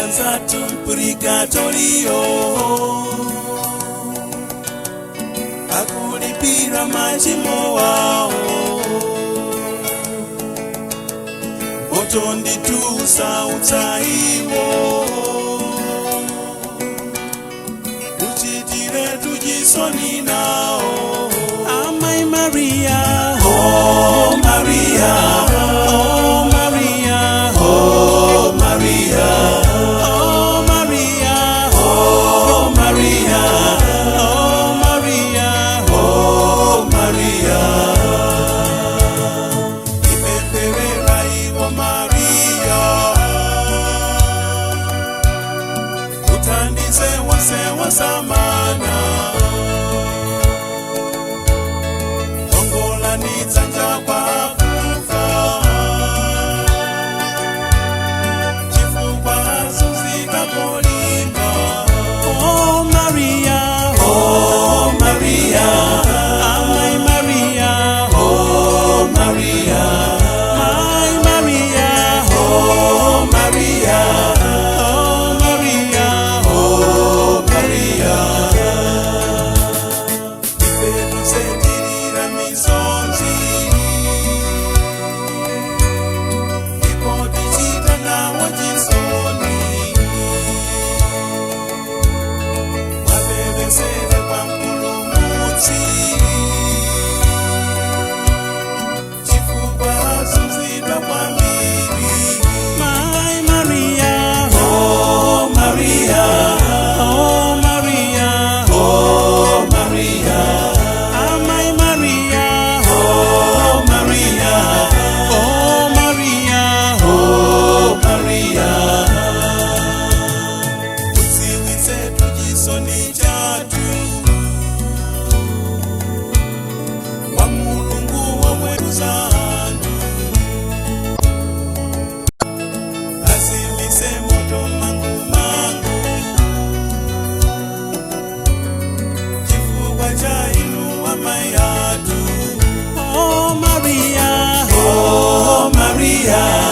Anzathu mpurigatoriyo akulipira machimo wawo, moto nditusautsa iwo, uchitire tuchisoni nawo. Amai Maria, Oh Maria, oh Maria, oh Maria, oh Maria, oh Maria, oh Maria, oh Maria, ipemperera iwo Maria, uthandize wose wasamana, ongolanidza njakwakufa, chifukwa azunzika kolimba. Oh Maria, Oh Maria, Amai Maria, oh Maria, Mai Maria, oh Maria, oh Maria, oh Maria, ife tusetirira misonzi, ndipo tichita nawo chisoni, wapepesere kwa Mpulumutsi, chifukwa azunzidwa kwambiri. Mai Maria, Oh Maria, oh Maria, oh Maria, Amai Maria, oh Maria, oh Maria, oh Maria, udziwitse tuchisoni chathu wa Mulungu womweruza anthu, azimise moto mangu mangu, chifukwa cha inu amayi athu. Oh Maria, Oh Maria,